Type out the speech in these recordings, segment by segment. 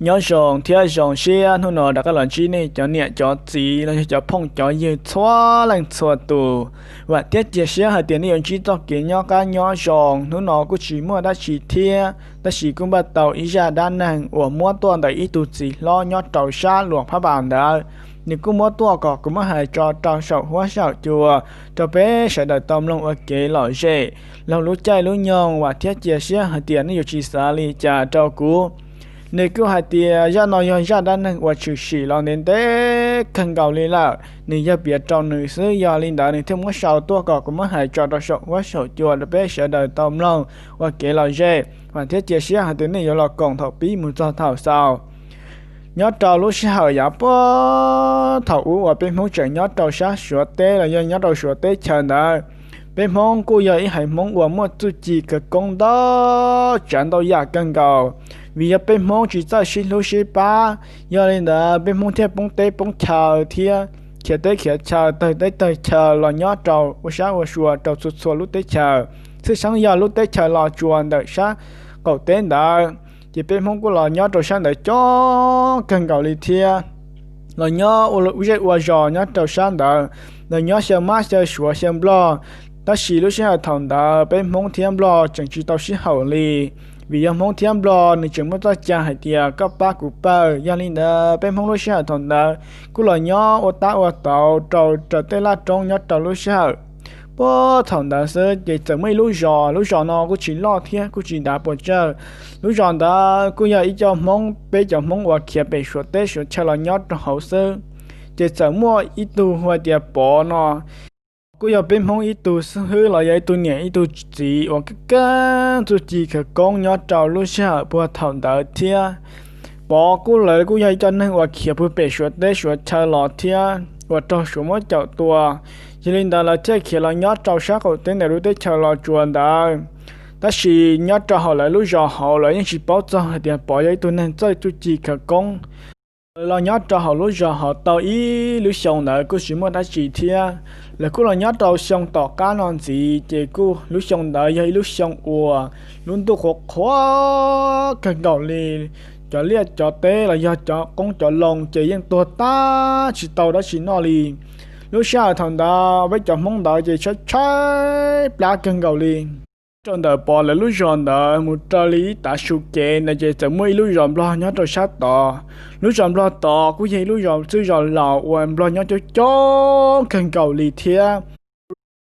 Nyob zoo thiab zoo siab hnub no rov qab los ntsib nej cov niam cov txiv los yog cov phooj cov ywg txhua leej txhua tus. Vam thiab cia siab hais tias nej yuav ntsib txoj kev nyob qab nyob zoo. Hnub no kuj tsis muaj dab tsi thiab, tab sis kuj npaj tau ib zaj dab neeg uas muab tuaj ntawm ib tug txiv hlob nyob rau sab Luas Phab Npas ntawd. Nws kuj muab tuaj kom kuv muab hais tso rau saum huab saum cua rau peb sawv daws tau mloog ua kev lom zem. Laug lub caij lub nyoog, vam thiab cia siab hais tias nej yuav tsis xav li cas rau kuv. Nws kuj hais tias zaj no yog zaj dab neeg uas tshwm sim los ntev ntev kawg nkaus li lawm, nws yog piav rau nws xwb, yog li ntawd nws thiaj muab sau tuaj kom kuv muab hais tso rau saum huab saum cua rau peb sawv daws tau mloog ua kev lom zem. Vam thiab cia siab hais tias nej yuav los koom thaum pib mus txog thaum xaus. Nyob rau lub sij hawm yav puag thaum ub uas peb Hmoob tseem nyob rau sab Suav teb los yog nyob rau Suav teb chaws ntawd, peb Hmoob kuj yog ib haiv Hmoob uas muaj txuj ci khawv koob ntau tsav ntau yam kawg nkaus. Vim yog peb Hmoob tsis txawj sib hlub sib pab, yog li ntawd peb Hmoob thiaj poob teb poob chaw thiab khiav teb khiav chaw, tawg teb tawg chaw los nyob rau ua sab ua sua rau txhua txhua lub teb chaws. Tshwj xeeb yog lub teb chaws Los Tsuas ntawm sab qaum teb ntawd, ces peb Hmoob kuj los nyob rau sab ntawd coob kawg nkaus li thiab. Los nyob ua zej ua zos nyob rau sab ntawd, los nyob xyaw Mab xyaw Suav xyaw Nplog. Tab sis lub sij hawm thaum ntawd peb Hmoob thiab Nplog tseem tsis tau sib haum li, vim yog Hmoob thiab Nplog nws tseem muaj txoj cai hais tias koj pab kuv pawg. Yog li ntawd peb Hmoob lub sij hawm thaum ntawd kuj los nyob ua tab ua tauv rau raws tej laj roob nyob rau lub sij hawm puag thaum ntawd xwb. Ces txawm muaj ib lub zos, lub zos no kuj tsis loj thiab kuj tsis dav puas tsawg. Lub zos ntawd kuj yog ib co Hmoob, peb cov Hmoob uas khiav pem Suav teb Suav chaw los nyob rau hauv xwb. Ces txawm muaj ib tug hu tias Pov no, kuj yog peb Hmoob ib tug xib hwb los yog ib tug niam ib tug txiv uas keej keej txuj ci khawv koob nyob rau lub sij hawm puag thaum ntawd thiab. Pov kuj, lawv kuj yog ib co neeg uas khiav puag pem Suav teb Suav chaw los thiab uas raug Suav muab caum tua. Yog li ntawd lawv thiaj khiav los nyob rau sab qaum teb ntawm lub teb chaws Los Tsuas ntawd. Tab sis nyob rau hauv lawv lub zos hauv lawv yeej tsis paub txog hais tias Pov yog ib tug neeg txawj txuj ci khawv koob. Lawv los nyob rau hauv lub zos hauv tau ib lub xyoo ntawd kuj tsis muaj dab tsi thiab. Lawv kuj los nyob rau xyoo tom qab no ntxiv, ces kuj lub xyoo ntawd yog ib lub xyoo uas lub ntuj qhuav qhuav kawg nkaus li, cov liaj cov teb los yog cov qoob cov loo ces yeej tuag tag tsis tau dab tsi noj li. Lub sij hawm thaum ntawd peb cov Hmoob ntawd ces tshaib tshaib plab kawg nkaus li. Rau ntawm Pov lawv lub zos ntawd mus raws li ib tav su kev ntawd ces txawm muaj ib lub zos Nplog nyob rau sab tod. Lub zos Nplog tod kuj yog ib lub zos txwj zos laus uas Nplog nyob coob coob kawg nkaus li thiab.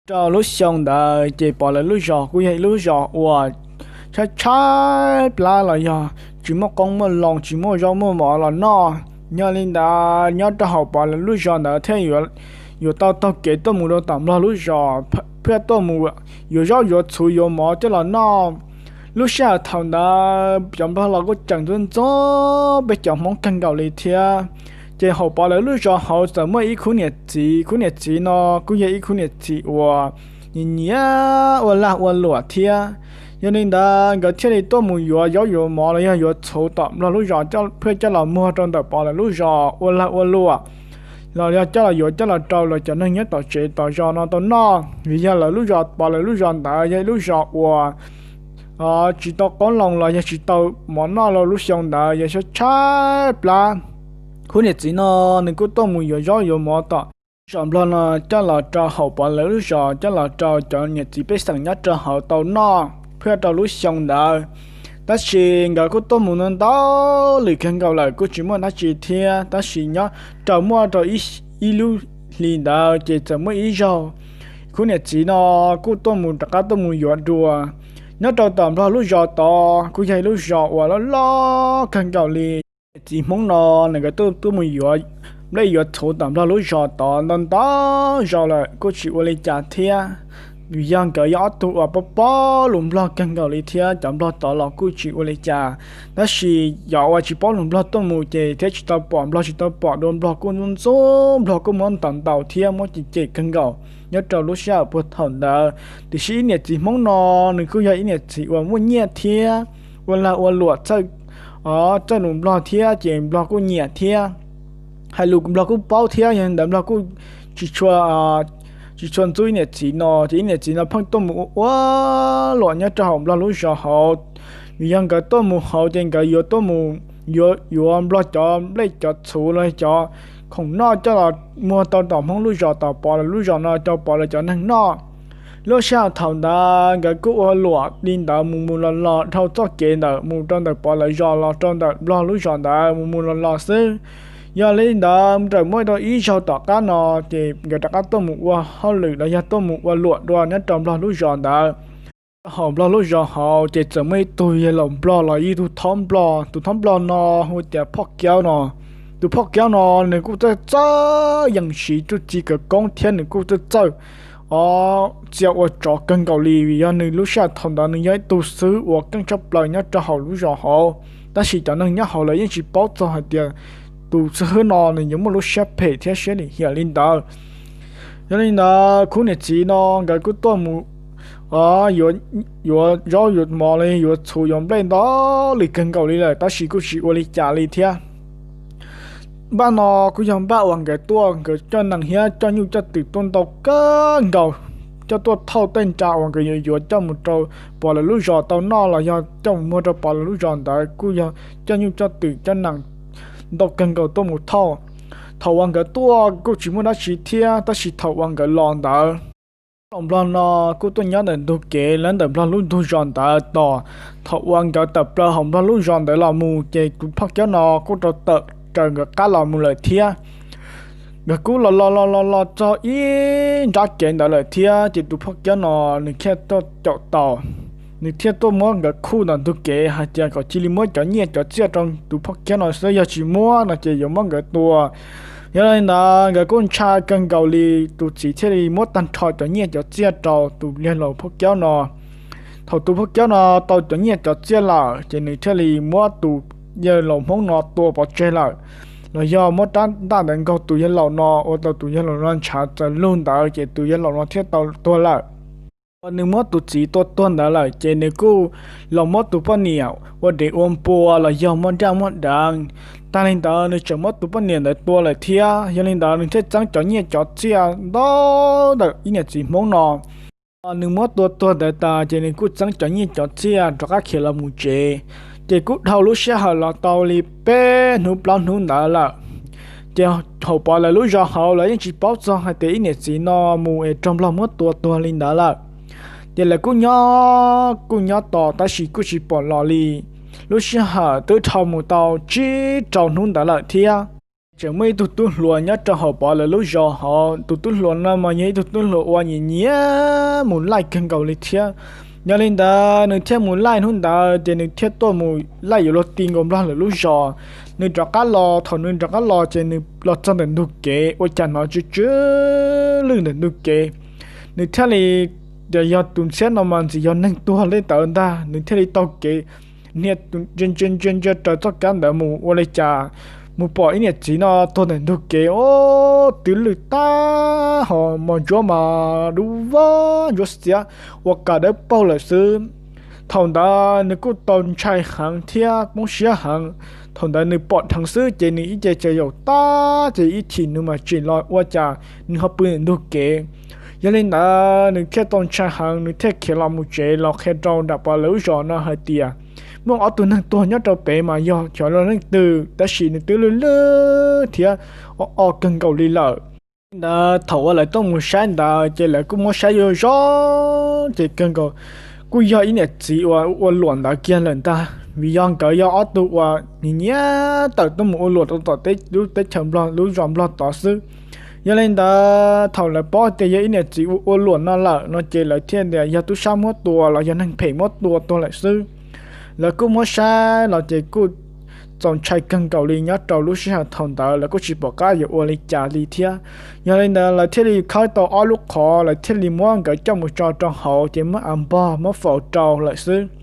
Rau lub xyoo ntawd ces Pov lawv lub zos kuj yog ib lub zos uas tshaib tshaib plab los yog tsis muaj qoob muaj loo, tsis muaj zaub muaj mov los noj. Yog li ntawd nyob rau hauv Pov lawv lub zos ntawd thiaj yuav tau taug kev tuaj mus rau tom Nplog lub zos, thiaj tuaj mus yuav zaub yuav txhuv yuav mov coj los noj. Lub sij hawm thaum ntawd cov Nplog los kuj tseem ntxub ntxub peb cov Hmoob kawg nkaus li thiab. Ces hauv Pov lawv lub zos hauv txawm muaj ib khub niam txiv, khub niam txiv no kuj yog ib khub niam txiv uas nyiam nyiam ua lag ua luam thiab. Yog li ntawd nkawd thiaj li tuaj mus yuav zaub yuav mov los yog yuav txhuv tom Nplog lub zos thiaj coj los muag rau ntawm Pov lawv lub zos ua lag ua luam, los yog coj los yuav coj los rau lawv cov neeg nyob tom tsev tom zos no tau noj. Vim yog lawv lub zos, Pov lawv lub zos ntawd yog ib lub zos uas tsis tau qoob loo los yog tsis tau mov noj los lub xyoo ntawd yog tshaib tshaib plab. Khub niam txiv no nws kuj tuaj mus yuav zaub yuav mov tom zos Nplog no coj los rau hauv Pov lawv lub zos, coj los rau cov niam txiv pej xeem nyob rau hauv tau noj thiaj rau lub xyoo ntawd. Tab sis nkawd kuj tuaj mus ntau ntau lwm kawg nkaus lawm kuj tsis muaj dab tsi thiab. Tab sis nyob rau muaj rau ib lub hlis ntawd ces txawm muaj ib zaug khub niam txiv no kuj tuaj mus rov qab tuaj mus yuav dua nyob rau tom Nplog lub zos tod, kuj yog ib lub zos uas loj loj kawg nkaus li. Niam txiv Hmoob no nkawd tuaj tuaj mus yuav nplej yuav txhuv tom Nplog lub zos tod ntau ntau zaus lawm kuj tsis ua li cas thiab. Vim yog nkawd yog ob tug uas paub paub lus Nplog kawg nkaus li thiab cov Nplog tod los kuj tsis ua li cas. Tab sis yog uas tsis paub lus Nplog tuaj mus ces thiab tsis tau pom Nplog, tsis tau pom dua Nplog kuj ntxub ntxub, Nplog kuj muab ntaus ntaus thiab muab cem cem kawg nkaus nyob rau lub sij hawm puag thaum ntawd. Tiam sis ib niam txiv Hmoob no nws kuj yog ib niam txiv uas muaj nyiaj thiab ua lag ua luam txawj, txawj lus Nplog thiab ces Nplog kuj nyiam thiab. Hais lus Nplog kuj paub thiab, yog li ntawd Nplog kuj tsis tshua, tsis tshua ntxub ib niam txiv no. Ces ib niam txiv no pheej tuaj mus ua ua luam nyob rau hauv Nplog lub zos hauv. Vim yog nkawd tuaj mus hauv ces nkawd yuav tuaj mus yuav nplog cov nplej cov txhuv los cov khoom noj coj los muag tau tom Hmoob lub zos, tom Pov lawv lub zos no rau Pov lawv cov neeg noj. Lub sij hawm thaum ntawd nkawd kuj ua luam li ntawd mus mus los los dhau txoj kev ntawm mus rau ntawm Pov lawv zos los rau ntawm nplog lub zos ntawd mus mus los los xwb. Yog li ntawd txawm muaj tau ib zaug tom qab no ces nkawd rov qab tuaj mus ua hauj lwm los yog tuaj mus ua luam dua nyob rau nplog lub zos ntawd. Hauv nplog lub zos hauv ces txawm muaj ib tug yawg laus nplog los ib tug thob nplog. Tus thob nplog no hu tias Phoj Kiaub no. Tus Phoj Kiaub no nws kuj txawj txawj yees siv txuj ci khawv koob thiab nws kuj txawj txawj o txia ua tsov kawg nkaus li, vim yog nws lub sij hawm thaum ntawd nws yog ib tug xib hwb uas keej tshaj plaws nyob rau hauv lub zos hauv. Tab sis cov neeg nyob hauv lawv yeej tsis paub txog hais tias tus xib hwb no nws yuav muaj lub siab phem thiab siab lim hiam li ntawd. Yog li ntawd khub niam txiv no nkawd kuj tuaj mus yuav zaub yuav mov li, yuav txhuv yuav nplej ntau li kawg nkaus li lawm, tab sis kuj tsis ua li cas li thiab. Npaj no kuj yog npaj uas nkawd tuaj nkawd coj nees thiab coj nyuj coj twm tuaj ntau kawg nkaus, coj tuaj thauj tej nra uas nkawd yuav yuav coj mus rau Pov lawv lub zos tau noj los yog coj mus muag rau Pov lawv lub zos ntawd kuj yog coj nyuj coj twm coj nees ntau kawg nkaus tuaj mus thauj. Thaum uas nkawd tuaj kuj tsis muaj dab tsi thiab, tab sis thaum uas nkawd los ntawd, laus nplog no kuj tuaj nyob ntawm ntug kev lawv ntawm nplog lub ntug zos ntawd tos. Thaum uas nkawd tawm plaws hauv nplog lub zos ntawd los mus ces tus Phoj Kiaub no kuj rau tawm raws nkawd qab los mus lawm thiab. Nkawd kuj los los los los los txog ib nrab kev ntawd lawm thiab ces tus Phoj Kiaub no nws thiaj tuaj caum tau, nws thiaj tuaj muab nkawd khuj ntawm ntug kev hais tias kom cia li muab cov nyiaj cov txiaj rau tus Phoj Kiaub no xwb, yog tsis muab no ces yuav muab nkawd tua. Yog li ntawd nkawd kuj ntshai kawg nkaus li, tus txiv thiaj li muab tag nrho cov nyiaj cov txiaj rau tus yawg laus Phoj Kiaub no. Thaum tus Phoj Kiaub no tau cov nyiaj cov txiaj lawm ces nws thiaj li muab tus yawg laus Hmoob no tua pov tseg lawm, los yog muab rab ntaj ntawd nkaug tus yawg laus no ua tau tus yawg laus no ntshav txawm lug ntawd ces tus yawg laus no thiaj tau tuag lawm. Uas nws muab tus txiv tua tuag ntawd lawm ces nws kuj los muab tus poj niam ua dev ua npua los yog muab nraj muab deev. Tag li ntawd nws tseem muab tus poj niam ntawd tua lawm thiab, yog li ntawd nws thiaj txeeb cov nyiaj cov txiaj ntau ntawm ib niam txiv Hmoob no. Nws muab tua tuag ntawd tas ces nws kuj txeeb cov nyiaj cov txiaj rov qab khiav los mus tsev. Ces kuj dhau lub sij hawm los tau li peb hnub plaub hnub ntawd lawm. Ces hauv Pov lawv lub zos hauv lawv yeej tsis paub txog hais tias ib niam txiv no mus es raug nplog muab tua tuag li ntawd lawm. Ces lawv kuj nyob kuj nyob tos tab sis kuj tsis pom los li. Lub sij hawm twb dhau mus tau tsib rau hnub ntawd lawm thiab. Tseem muaj ib tug tub hluas nyob rau hauv Pov lawv lub zos hauv, tus tub hluas no mas yog ib tug tub hluas uas nyiam nyiam mus laij kawg nkaus li thiab. Yog li ntawd nws thiaj mus laij hnub ntawd ces nws thiaj tuaj mus laij yuav luag ti nkaus nplog lawv lub zos. Nws rov qab los, thaum nws rov qab los ces nws los txog ntawm ntug kev ua cas hnov tsw tsw lwj ntawm ntug kev. Nws thiaj li, yog tus ntxhiab no mas ntxim yog neeg tuag li ntawd ntag, nws thiaj li taug kev nias ntsia ntsia ntsia raws txoj kab ntawd mus ua li cas mus pom ib niam txiv no tuag ntawm ntug kev, o, twb lwj tag ho mos ntsuab mas dub vog ntsuab xiav ua ka dawb paug lawm xwb. Thaum ntawd nws kuj tau ntshai heev thiab poob siab heev. Thaum ntawd nws pom dheev xwb ces nws ib ce tsav yaum tag ces ib chim nws mam tsim los ua cas nws ho pw ntawm ntug kev. Yog li ntawd nws thiaj tau ntshai heev, nws thiaj khiav los mus tsev los qhia rau nram Pov lawv lub zos no hais tias muaj ob tug neeg tuag nyob rau pem mas yog cov leej twg, tab sis nws twb lwj lwj thiab o o kawg nkaus li lawm. Li ntawd thaum uas lawv tuaj mus saib ntawd ces lawv kuj muab saib zoo zoo ces kawg nkaus kuj yog ib niam txiv uas ua luam ntawd kiag lawm ntag, vim yog nkawd yog ob tug uas nyiam nyiam tawm tuaj mus ua luam rau tom teb, lub teb chaws Nplog, lub zos Nplog tod xwb. Yog li ntawd thaum lawv paub tias yog ib niam txiv ua ua luam no lawm no ces lawv thiaj tias yog tub sab muab tua los yog neeg phem muab tua tuag lawm xwb. Lawv kuj muab saib los ces kuj txaus ntshai kawg nkaus li, nyob rau lub sij hawm thaum ntawd lawv kuj tsis pom qab yuav ua li cas li thiab. Yog li ntawd lawv thiaj li khawb tau ob lub qhov, lawv thiaj li muab nkawd coj mus tso rau hauv ces muab av npog muab faus rau lawm xwb.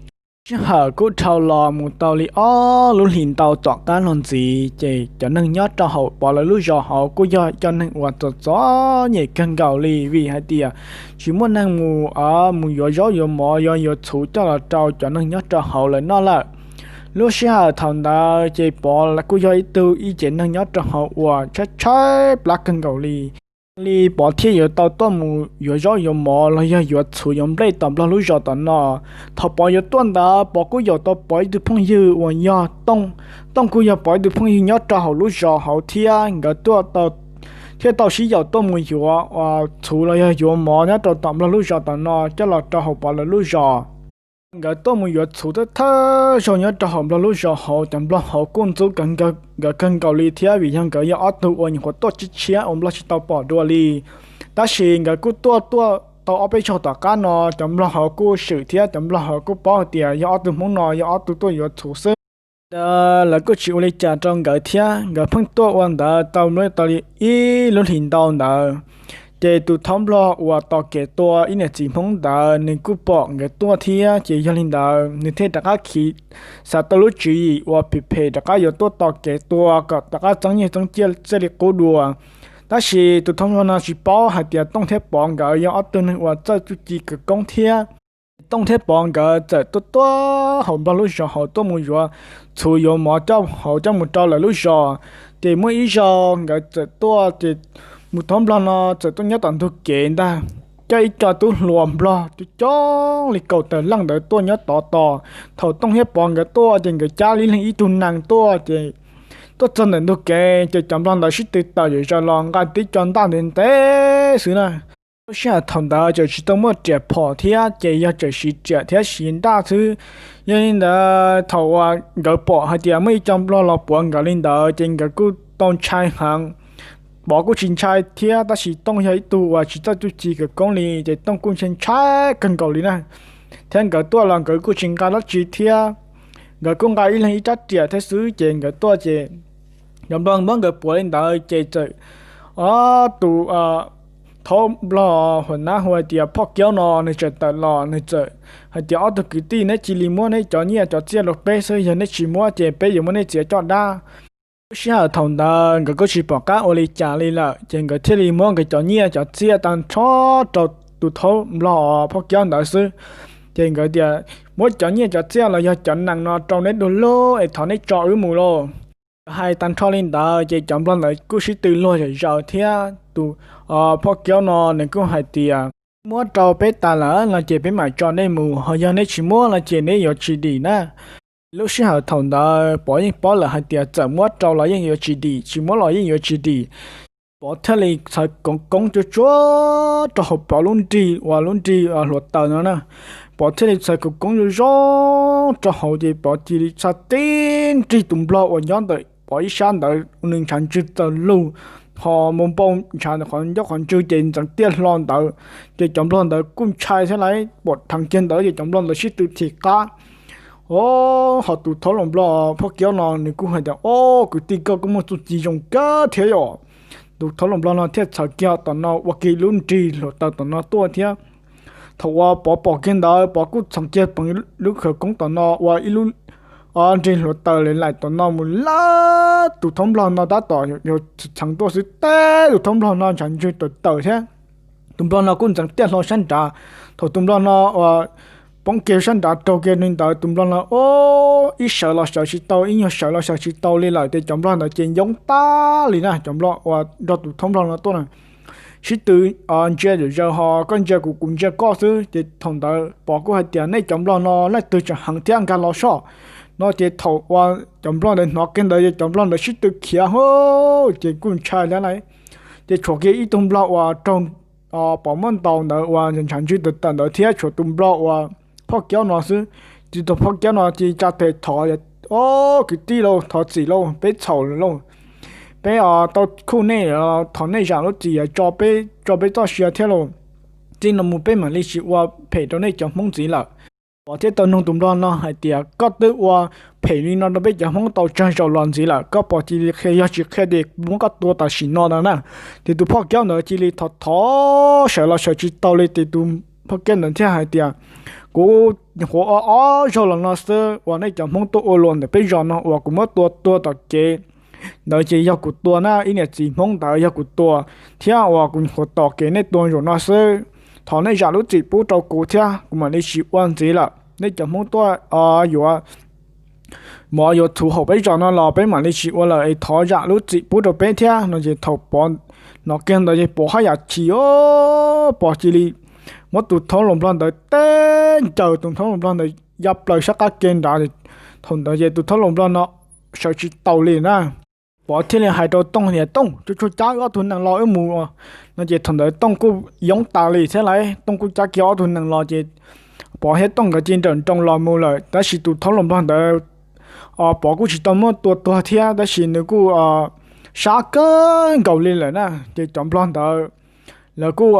Sij hawm kuj dhau los mus tau li ob lub hlis ntau tom qab los ntxiv ces cov neeg nyob rau hauv Pov lawv lub zos hauv kuj yog cov neeg uas txom txom nyem kawg nkaus li, vim hais tias tsis muaj neeg mus, mus yuav zaub yuav mov, yuav yuav txhuv coj los rau cov neeg nyob rau hauv lawv noj lawm. Lub sij hawm thaum ntawd ces Pov kuj yog ib tug ib ce neeg nyob rau hauv uas tshaib tshaib plab kawg nkaus li. Li Pov thiaj yuav tau tuaj mus yuav zaub yuav mov los yog yuav txhuv yuav nplej tom Nplog lub zos tom no. Thaum Pov yuav tuaj ntawd Pov kuj yaum tau Pov ib tug phooj ywg uas yog Tooj. Tooj kuj yog Pov ib tug phooj ywg nyob rau hauv lub zos hauv thiab nkawd tuaj tau, thiaj tau sib yaum tuaj mus yuav txhuv los yog yuav mov nyob rau tom Nplog lub zos tom no coj los rau hauv Pov lawv lub zos. Nkawd tuaj mus yuav txhuv thawj thawj zaug nyob rau hauv Nplog lub zos hauv, cov Nplog hauv kuj ntxub nkawd kawg nkaus li thiab vim yog nkawd yog ob tug uas nyuam qhuav tuaj tshiab tshiab uas Nplog tsis tau pom dua li. Tab sis nkawd kuj tuaj tuaj tau ob peb zaug tom qab no, cov Nplog hauv kuj swm thiab cov Nplog hauv kuj paub hais tias yog ob tug Hmoob no yog ob tug tuaj yuav txhuv xwb. Ntawd lawv kuj tsis ua li cas rau nkawd thiab, nkawd pheej tuaj ua ntawd tau li ib lub hlis ntau ntawd. Ces tus thaub Nplog uas tos kev tua ib niam txiv Hmoob ntawd nws kuj pom nkawd tuaj thiab, ces yog li ntawd nws thiaj rov qab khiav, xav tau lub tswv yim uas phem phem rov qab yuav tuaj tos kev tua kom rov qab txeeb nyiaj txeeb txiaj li qub dua. Tab sis tus thaub Nplog no tsis paub hais tias Tooj thiab Pov nkawd yog ob tug neeg uas txawj txuj ci khawv koob thiab. Tooj thiab Pov nkawd txawm tuaj tuaj hauv Nplog lub zos hauv tuaj mus yuav txhuv yuav mov coj hauv coj mus rau lawv lub zos. Ces muaj ib zaug nkawd txawm tuaj ces mus thaub Nplog no txawm tuaj nyob tom ntug kev ntag, coj ib co tub hluas Nplog coob coob li kaum tawm leej ntawd tuaj nyob tod tos. Thaum Tooj thiab Pov nkawd tuaj ces nkawd cab li leeg ib tug nees tuaj ces tuaj txog ntawm ntug kev ces cov Nplog ntawd sib tw tawm zom zaws los nqa tib co ntaj ntev ntev xwb na. Lub sij hawm thaum ntawd tseem tsis tau muaj riam phom thiab, ces yog tseem siv riam thiab siv ntaj xwb. Yog li ntawd thaum uas nkawd pom hais tias muaj ib co Nplog los puav nkawd li ntawd ces nkawd kuj tau ntshai heev. Pov kuj tsis ntshai thiab, tab sis Tooj yog ib tug uas tsis txawj txuj ci khawv koob li ces Tooj kuj ntshai ntshai kawg nkaus li na. Thiab nkawd tuaj los nkawd kuj tsis nqa dab tsi thiab, nkawd kuj nqa ib leeg ib rab riam thiab xwb ces nkawd tuaj ces cov Nplog muab nkawd puav li ntawd ces txawm, o, tus thaub Nplog hua nab hu hais tias Phoj Kiaub no nws txawm tawm los nws txawm hais tias, ob tug kwv tij, neb cia li muab neb cov nyiaj cov txiaj rau peb xwb, yog neb tsis muab ces peb yuav muab neb txiav coj dab. Lub sij hawm thaum ntawd nkawd kuj tsis pom qab ua li cas li lawm ces nkawd thiaj li muab nkawd cov nyiaj cov txiaj tag nrho rau tus thaub Nplog Phoj Kiaub ntawd xwb. Ces nkawd tias, muab cov nyiaj cov txiaj los yog cov nees no rau neb dua lug es thov neb tso wb mus lauj. Nkawd hais tag nrho li ntawd ces cov Nplog ntawd kuj sib tw luag zom zaws thiab tus Phoj Kiaub no nws kuj hais tias, muab rau peb tas lawm no ces peb mam tso nej mus, ho yog neb tsis muab no ces neb yuav tsis dim na. Lub sij hawm thaum ntawd Pov yeej paub lawm hais tias txawm muab rau los yeej yuav tsis dim, tsis muab los yeej yuav tsis dim. Pov thiaj li txhais koov koob tsuag tsuag rau hauv Pov lub nrig uas lub nrig hluav taws no na. Pov thiaj li txhais koov koob zoo zoo rau hauv ces Pov cia li txhais tib nrig tus Nplog uas nyob ntawm Pov ib sab ntawd nws ntshav ntswg txaws lug, ho mus npau ntshav ntawm qhov ncauj qhov ntswg ces ntxeev tiaj hlo ntawd. Ces cov Nplog ntawd kuj ntshai thiab lauj, pom dheev kiag ntawd ces cov Nplog ntawd sib tw thim qab. O, ho tus thaub Nplog Phoj Kiaub no nws kuj hais tias, o, kwv tij, koj kuj muaj txuj ci zoo kawg thiab yom. Tus thaub Nplog no thiaj txhais kiag tom no ua kiag lub nrig hluav taws tom no tuaj thiab. Thaum uas Pov pom kiag ntawd Pov kuj txhoov kiag peev lub khawv koob tom no ua ib lub nrig hluav taws laim laim tom no mus lawm, tus thaub Nplog no tab tom yuav txheev tuaj xwb teb tus thaub Nplog no ntshav ntswg tawm tawm thiab. Tus Nplog no kuj ntxeev tiaj hlo sab nrad. Thaum tus Nplog no uas poob kiag sab nrad raug kiag li ntawd tus Nplog no, o, ib sawv los sawv tsis tau, ib nyuag sawv los sawv tsis tau li lawm ces cov Nplog ntawd ces yoob tag li na. Cov Nplog uas nrog tus thaub Nplog no tuaj na sib tw ntsia zom zaws, ho koj ntsia kuv kuv ntsia koj xwb. Ces thaum ntawd Pov kuj hais tias, nej cov Nplog no leej twg tseem heev thiab nkag los soj no. Ces thaum uas cov Nplog ntawd hnov kiag ntawd ces cov Nplog ntawd sib tw khiav hauv ces kuj ntshai thiab lauj. Ces tshuav kiag ib tug Nplog uas raug Pov muab ntaus ntawd uas ntshav ntswg tawm tawm ntawd thiab tshuav tus Nplog uas Phoj Kiaub no xwb. Ces tus Phoj Kiaub no cia li tsa tes thov, o, kwv tij lauj, thov txim lauj, peb txhaum lawm lauj, peb tau khuj nej, thov nej zam lub txim tso peb, tso peb txoj sia thiab lauj. Txij no mus peb mam li tsis ua phem rau nej cov Hmoob ntxiv lawm. Pov thiaj tau nug tus Nplog no hais tias, koj twb ua phem li no rau peb cov Hmoob tau tsawg zaus los ntxiv lawm, koj puas cia li qhia, yog tsis qhia ces muab koj tua tam sim no no na. Ces tus Phoj Kiaub ntawd cia li thov thov sawv los sawv tsis tau li. Ces tus Phoj Kiaub ntawd thiaj hais tias, kuv nyuam qhuav ua ob zaug los no xwb uas nej cov Hmoob tuaj ua luam ntawm peb zos no uas kuv muab tua tua tom kev ntawd ces yog kuv tua na, ib niam txiv Hmoob ntawd yog kuv tua, thiab uas kuv nyuam qhuav tos kev nej tua zaum no xwb. Thov nej zam lub txim pub rau kuv thiab kuv mam li tsis ua ntxiv lawm. Nej cov Hmoob tuaj yuav mov yuav txhuv hauv peb zos no los peb mam li tsis ua lawm es thov zam lub txim pub rau peb thiab no. Ces thaum Pov Hnov kiag ntawd ces Pov haj yam chim os, Pov cia li muab tus thoob los nplog ntawd teb ncaws tus thoob los nplog ntawd ya plaws sab qab ke nrad. Thaum ntawd ces tus thoob los nplog no sawv tsis taus li na. Pov thiaj li hais rau Tooj tias, Tooj, tsuag tsuag cab wb ob tug nees los wb mus no. Ces thaum ntawd Tooj kuj yoob tas li thiab lauj, Tooj kuj cab kiag ob tug nees los ces Pov thiab Tooj nkawd cia li nrawm nroos los mus lawm, tab sis tus thoob los nplog ntawd Pov kuj tsis tau muab tua tuag thiab, tab sis nws kuj sab kawg nkaus li lawm na. Ces cov nplog ntawd lawv kuj,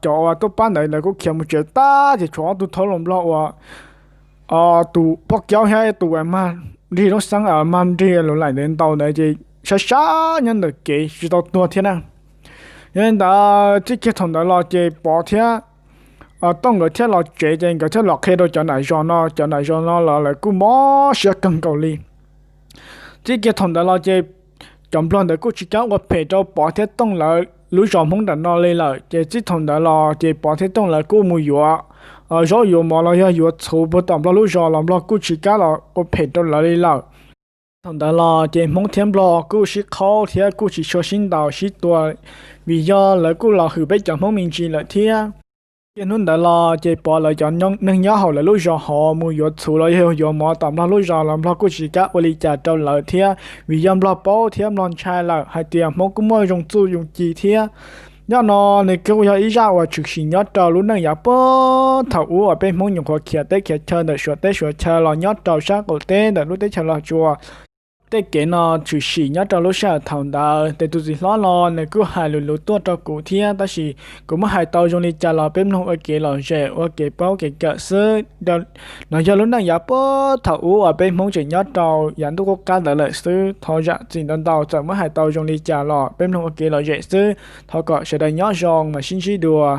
cov uas tuaj pab ntawd lawv kuj khiav mus tsev tag, ces tshuav ob tug thoob los nplog uas tus poj kaub thiab tus uas mag nrig lub xeeb, mag nrig lus laim ntawd ntaus ntawd ces sab sab nyob ntawm kev tsis tau tuag thiab na. Yog li ntawd txij kiag thaum ntawd los ces Pov thiab Tooj nkawd thiaj los tsev, ces nkawd thiaj los qhia rau cov nam zos no, cov nam zos no los lawv kuj mob siab kawg nkaus li. Txij kiag thaum ntawd los ces cov nplog ntawd kuj tsis kam ua phem rau Pov thiab Tooj lawv lub zos Hmoob nram no li lawm. Ces txij thaum ntawd los ces Pov thiab Tooj lawv kuj mus yuav zaub yuav mov los yog yuav txhuv puag tom nplog lub zos los nplog kuj tsis kam los ua phem rau lawv li lawm. Thaum ntawd los ces Hmoob thiab nplog kuj sib qhaub thiab kuj tsis tshua sib ntaus sib tua, vim yog lawv kuj los hwm peb cov Hmoob me ntsis lawm thiab. Ces hnub ntawd los ces Pov lawv cov neeg nyob hauv lawv lub zos hauv mus yuav txhuv los yog yuav mov tom nplog lub zos los nplog kuj tsis kam ua li cas rau lawv thiab, vim yog nplog paub thiab nplog ntshai lawm hais tias Hmoob kuj muaj zoo txuj zoo ci thiab. Yog no nws kuj yog ib zaj uas tshwm sim nyob rau lub neej yav puag thaum ub uas peb Hmoob nyuam qhuav khiav teb khiav chaw ntawm Suav teb Suav chaw los nyob rau sab qaum teb ntawm lub teb chaws Los Tsuas. Tej kev no tshwm sim nyob rau lub sij hawm thaum ntawd. Ces tus txiv hlob no nws kuj hais lus lus tuaj rau kuv thiab, tab sis kuv muab hais tau zoo li cas los peb mloog ua kev lom zem ua kev paub kev kawm xwb. No yog lub neej yav puag thaum ub uas peb Hmoob tseem nyob rau yav ntuj qub qab ntawd lawm xwb. Thov zam txim ntau ntau txawm muab hais tau zoo li cas los peb mloog ua kev lom zem xwb. Thov kom sawv daws nyob zoo mas sib ntsib dua.